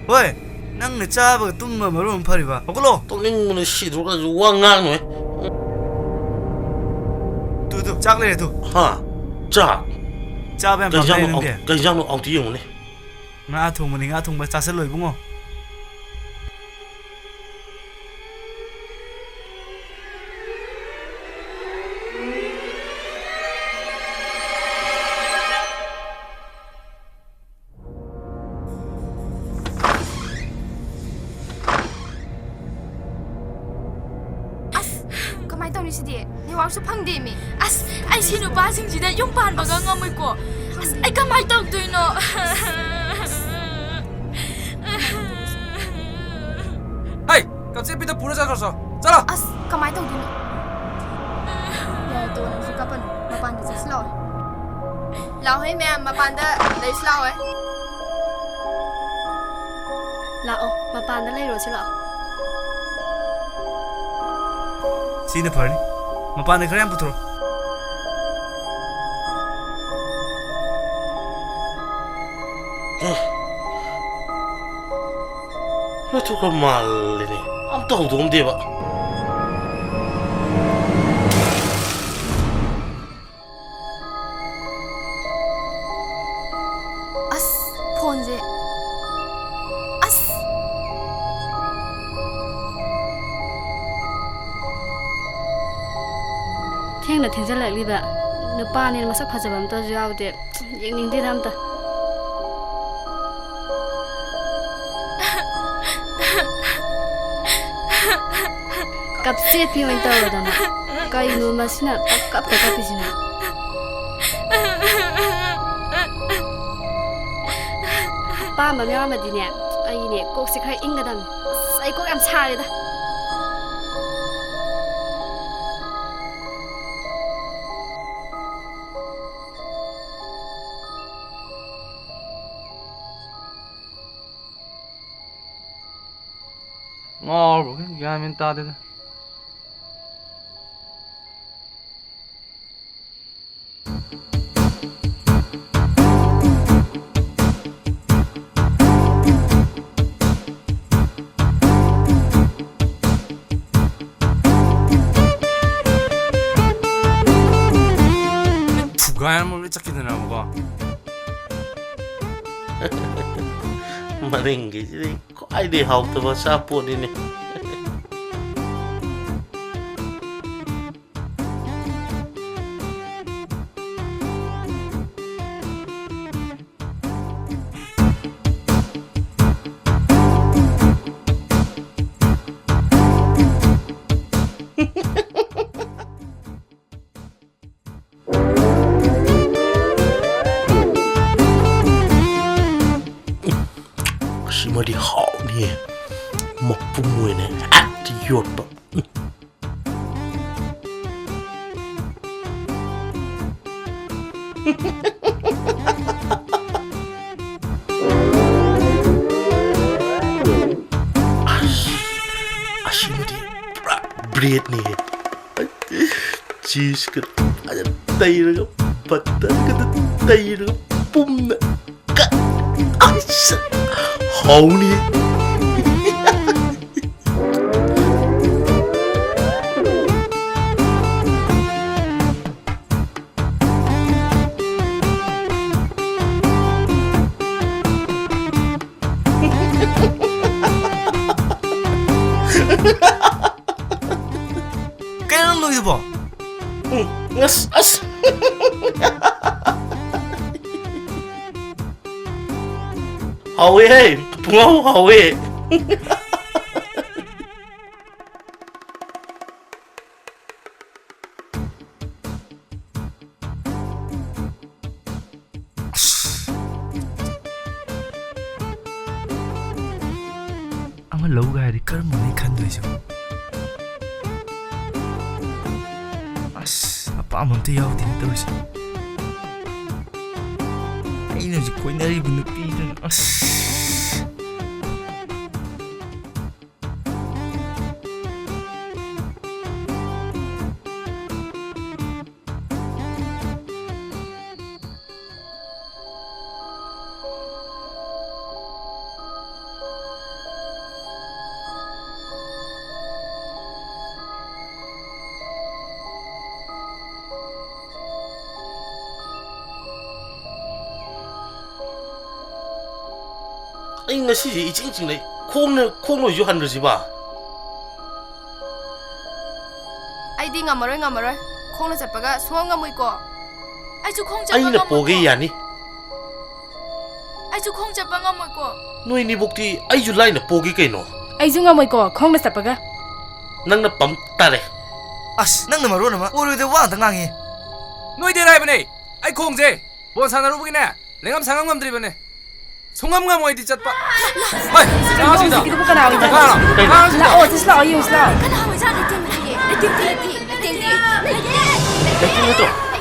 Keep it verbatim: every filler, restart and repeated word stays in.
ꯍꯣꯏ, ꯅꯪꯅ ꯆꯥꯕꯒ ꯇꯨꯝꯕ ꯃꯔꯣꯟ ꯑꯃ ꯐꯔꯤꯕ꯫ ꯍꯧꯒꯠꯂꯣ꯫ ꯇꯨꯝꯅꯤꯡꯕꯅ ꯁꯤꯗꯣꯔꯀꯥꯟꯁꯤꯗ ꯋꯥ ꯉꯥꯡꯅꯨꯍꯦ꯫ ꯇꯨ, ꯇꯨ, ꯆꯥꯛ ꯂꯩꯔꯦ ꯇꯨ꯫ ꯍꯥ? ꯆꯥꯛ? ꯆꯥꯕ ꯌꯥꯝ ꯀꯩ ꯄꯥꯝꯖꯩ ꯏꯟꯖꯥꯡꯅꯣ? ꯅꯪꯗꯤ꯫ ꯀꯩ ꯏꯟꯖꯥꯡꯅꯣ? ꯑꯥꯎꯇꯤ ꯌꯦꯡꯉꯨꯅꯦ꯫ ꯉꯥ ꯊꯣꯡꯕꯅꯤ, ꯉꯥ ꯊꯣꯡꯕ ꯆꯥꯁꯤꯜꯂꯣ ꯏꯕꯨꯡꯉꯣ꯫ ꯑꯁ, ꯀꯃꯥꯏ ꯇꯧꯅꯤ ꯁꯤꯗꯤ? ꯅꯦꯠꯋꯥꯛꯁꯨ ꯐꯪꯗꯦꯃꯤ꯫ ꯑꯁ, ꯑꯩ ꯁꯤ ꯅꯨꯄꯥꯁꯤꯡꯁꯤꯗ ꯌꯨꯝ ꯄꯥꯟꯕꯒ ꯉꯝꯃꯣꯏꯀꯣ꯫ ꯑꯁ, ꯑꯩ ꯀꯃꯥꯏ ꯇꯧꯗꯣꯏꯅꯣ? ꯍꯩ, ꯀꯞꯆꯦꯠꯄꯤꯗ ꯄꯨꯔ ꯆꯠꯈ꯭ꯔꯣ, ꯆꯠꯂꯣ꯫ ꯑꯁ, ꯀꯃꯥꯏ ꯇꯧꯗꯣꯏꯅꯣ? ꯌꯥꯔꯦ, ꯇꯣꯛꯑꯣ, ꯅꯪꯁꯨ ꯀꯞꯄꯅꯨ꯫ ꯃꯄꯥꯟꯗ ꯆꯠꯁꯤ ꯂꯥꯛꯑꯣ꯫ ꯂꯥꯛꯑꯣꯍꯦ ꯃꯌꯥꯝ, ꯃꯄꯥꯟꯗ ꯂꯩꯁꯤ ꯂꯥꯛꯑꯣꯍꯦ꯫ ꯂꯥꯛꯑꯣ, ꯃꯄꯥꯟꯗ ꯂꯩꯔꯨꯔꯁꯤ ꯂꯥꯛꯑꯣ꯫ ꯁꯤꯅ ꯐꯔꯅꯤ꯫ ꯃꯄꯥꯟꯗ ꯈꯔ ꯌꯥꯝ ꯄꯨꯊꯣꯔꯛꯑꯣ꯫ ꯑꯦ, ꯃꯊꯣꯛꯀ ꯃꯥꯜꯂꯤꯅꯦ꯫ ꯑꯝꯇ ꯍꯧꯗꯣꯛꯑꯝꯗꯦꯕ꯫ ꯑꯁ, ꯐꯣꯟꯁꯦ꯫ ꯑꯁ! ꯊꯦꯡꯅ ꯊꯦꯡꯖꯜꯂꯛꯂꯤꯕ ꯅꯨꯄꯥꯅꯦꯅ ꯃꯁꯛ ꯐꯖꯕ ꯑꯝꯇꯁꯨ ꯌꯥꯎꯗꯦ꯫ ꯌꯦꯡꯅꯤꯡꯗꯦꯗ ꯑꯝꯇ꯫ ꯀꯞꯆꯦꯠꯄꯤ ꯑꯣꯏꯅ ꯇꯧꯔꯗꯅ꯫ ꯀꯩꯅꯣ ꯃꯁꯤꯅ ꯄꯪꯀꯞꯇ ꯀꯞꯄꯤꯁꯤꯅ? ꯑꯄꯥꯝꯕ ꯑꯃ ꯌꯥꯎꯔꯝꯃꯗꯤꯅꯦ, ꯑꯩꯅꯦ ꯀꯣꯛꯁꯦ ꯈꯔ ꯏꯪꯒꯗꯕꯅꯤ꯫ ꯑꯁ, ꯑꯩ ꯀꯣꯛ ꯌꯥꯝ ꯁꯥꯔꯦꯗ꯫ ꯉꯥꯎꯔꯕ ꯈꯪꯗꯦ, ꯒ꯭ꯌꯥꯟ ꯃꯦꯟ ꯇꯥꯗꯦꯗ꯫ ꯃꯌꯥꯝ ꯑꯃ ꯂꯣꯏ ꯆꯠꯈꯤꯗꯅꯕꯀꯣ꯫ ꯃꯅꯤꯡꯒꯤꯁꯤꯗꯤ ꯈ꯭ꯋꯥꯏꯗꯒꯤ ꯍꯥꯎꯇꯕ ꯑꯆꯥꯄꯣꯠꯅꯤꯅꯦ꯫ ꯁꯤꯃꯗꯤ ꯍꯥꯎꯅꯤꯌꯦ꯫ ꯃꯄꯨꯝ ꯑꯣꯏꯅ ꯍꯦꯛꯇ ꯌꯣꯠꯄ꯫ ꯑꯁ, ꯑꯁꯤꯃꯗꯤ ꯄꯨꯔꯥ ꯕ꯭ꯔꯦꯗꯅꯤꯍꯦ꯫ ꯆꯤꯁꯀ ꯐꯖꯅ ꯇꯩꯔꯒ, ꯕꯠꯇꯔꯒꯗ ꯇꯩꯔꯒ, ꯄꯨꯝꯅ ꯀ-, ꯑꯁ, ꯍꯥꯎꯅꯤ꯫ ꯀꯩꯅꯣ ꯅꯣꯏꯗꯨꯕꯣ? ꯎꯝ, ꯑꯁ, ꯑꯁ꯫ ꯍꯥꯎꯋꯦꯍꯦ, ꯄꯨꯡꯍꯥꯎ ꯍꯥꯎꯋꯦ꯫ ꯑꯁ꯫ ꯑꯃ ꯂꯧꯒꯦ ꯍꯥꯏꯔꯗꯤ ꯀꯔꯝꯕꯅꯣ ꯑꯩ ꯈꯟꯗꯣꯏꯁꯤꯕꯣ? ꯑꯁ, ꯑꯄꯥꯝꯕ ꯑꯝꯇ ꯌꯥꯎꯗꯦꯅꯦ ꯇꯧꯔꯤꯁꯦ꯫ ꯑꯩꯅ ꯍꯧꯖꯤꯛ ꯀꯣꯏꯅꯔꯤꯕ ꯅꯨꯄꯤꯗꯨꯅ, ꯑꯁ꯫ ꯑꯩ ꯉꯁꯤꯁꯦ ꯏꯆꯤꯡ ꯆꯤꯡꯅꯩ꯫ ꯈꯣꯡꯅ, ꯈꯣꯡꯅ ꯑꯣꯏꯁꯨ ꯍꯟꯈ꯭ꯔꯁꯤꯕ꯫ ꯑꯩꯗꯤ ꯉꯝꯃꯔꯣꯏ, ꯉꯝꯃꯔꯣꯏ꯫ ꯈꯣꯡꯅ ꯆꯠꯄꯒ ꯁꯨꯡꯉꯝ ꯉꯝꯃꯣꯏꯀꯣ꯫ ꯑꯩꯁꯨ ꯈꯣꯡ ꯆꯠꯄ ꯑꯩꯅ ꯉꯝꯃꯣꯏꯀꯣ꯫ ꯄꯣꯒꯦ ꯌꯥꯅꯤ꯫ ꯑꯩꯁꯨ ꯈꯣꯡ ꯆꯠꯄ ꯉꯝꯃꯣꯏꯀꯣ꯫ ꯅꯣꯏꯅꯤꯕꯨꯛꯇꯤ ꯑꯩꯁꯨ ꯂꯥꯏꯅ ꯄꯣꯒꯦ ꯀꯩꯅꯣ꯫ ꯑꯩꯁꯨ ꯉꯝꯃꯣꯏꯀꯣ ꯈꯣꯡꯅ ꯆꯠꯄꯒ꯫ ꯅꯪꯅ ꯄꯝ ꯇꯥꯔꯦ꯫ ꯑꯁ, ꯅꯪꯅ ꯃꯔꯣꯟ ꯑꯃ ꯑꯣꯏꯔꯣꯏꯗꯕ ꯋꯥ ꯉꯥꯛꯇ ꯉꯥꯡꯉꯤ꯫ ꯅꯣꯏꯗꯤ ꯑꯔꯥꯏꯕꯅꯦ꯫ ꯑꯩ ꯈꯣꯡꯁꯦ ꯕꯣꯜ ꯁꯥꯟꯅꯔꯨꯕꯒꯤꯅꯦ, ꯂꯦꯡꯉꯝ ꯁꯥꯉꯝ ꯉꯝꯗ꯭ꯔꯤꯕꯅꯦ꯫ ꯁꯨꯡꯉꯝ ꯉꯝꯃꯣꯏ ꯑꯩꯗꯤ ꯆꯠꯄ꯫ ꯍꯣꯏ, ꯀꯅꯥ ꯍꯧꯖꯤꯛꯀꯤꯗꯨꯕꯨ ꯀꯅꯥ ꯑꯣꯏꯖꯥꯠꯅꯣ? ꯀꯅꯥꯅꯣ? ꯀꯅꯥꯅꯣ ꯍꯧꯖꯤꯛꯀꯤꯗꯣ? ꯂꯥꯛꯑꯣ, ꯆꯠꯁꯤ ꯂꯥꯛꯑꯣ, ꯌꯦꯡꯉꯨꯁꯤ ꯂꯥꯛꯑꯣ꯫ ꯀꯅꯥ ꯑꯣꯏꯖꯥꯠꯅꯣ? ꯂꯩꯇꯦ, ꯂꯩꯇꯦ, ꯂꯩꯇꯦ, ꯂꯩꯇꯦ꯫ ꯂꯩꯇꯦ ꯅꯠꯇ꯭ꯔꯣ?